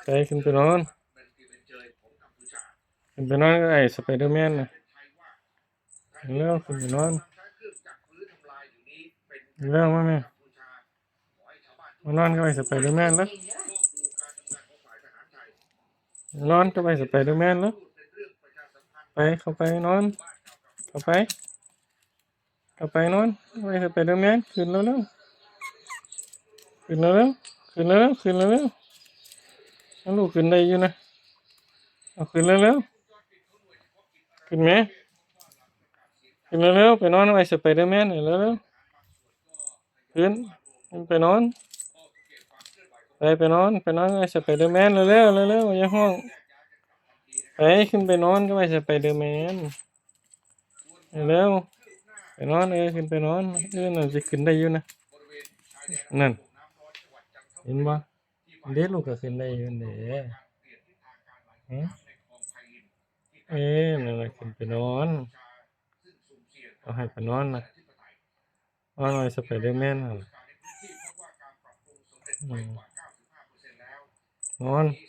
ໄປ ຂຶ້ນໄປນອນ ຂຶ້ນໄປນອນກັບອ້າຍສະໄປເດີແມນນະ. ເລັວ ຂຶ້ນໄປນອນ ເລັວ ມາແມ່ ມານອນກັບອ້າຍສະໄປເດີແມນເລັວ ນອນກັບອ້າຍສະໄປເດີແມນເລັວ. ໄປ ເຂົ້າໄປນອນ ເຂົ້າໄປ ເຂົ້າໄປນອນກັບອ້າຍສະໄປເດີແມນ. ຂຶ້ນເລັວໆ ຂຶ້ນເລັວໆ ຂຶ້ນເລັວໆ ຂຶ້ນເລັວໆ. ມັນລຸກຂຶ້ນໄດ້ຢູ່ນະ ເອົາ ຂຶ້ນເລັວໆ ຂຶ້ນແມ ຂຶ້ນເລັວໆ ໄປນອນກັບອ້າຍສະໄປເດີແມນເລັວໆ. ຂຶ້ນ ຂຶ້ນໄປນອນ ໄປ ໄປນອນ ໄປນອນກັບອ້າຍສະໄປເດີແມນເລັວໆ ເລັວໆ ຢ່າຮ້ອງ. ໄປ ຂຶ້ນໄປນອນກັບອ້າຍສະໄປເດີແມນເລັວໆ. ໄປນອນ ເອີ ຂຶ້ນໄປນອນ ເອີ ນັ້ນ ຊິຂຶ້ນໄດ້ຢູ່ນະ ນັ້ນ ເຫັນບໍ່? ເດ ລູກກໍຂຶ້ນໄດ້ຢູ່ເດ. ຫຶ? ເອີ ນັ້ນລະ ຂຶ້ນໄປນອນ ເອົາ ໃຫ້ໄປນອນນະ ນອນກັບອ້າຍສະໄປເດີແມນຫັ້ນ ອືມ ນອນ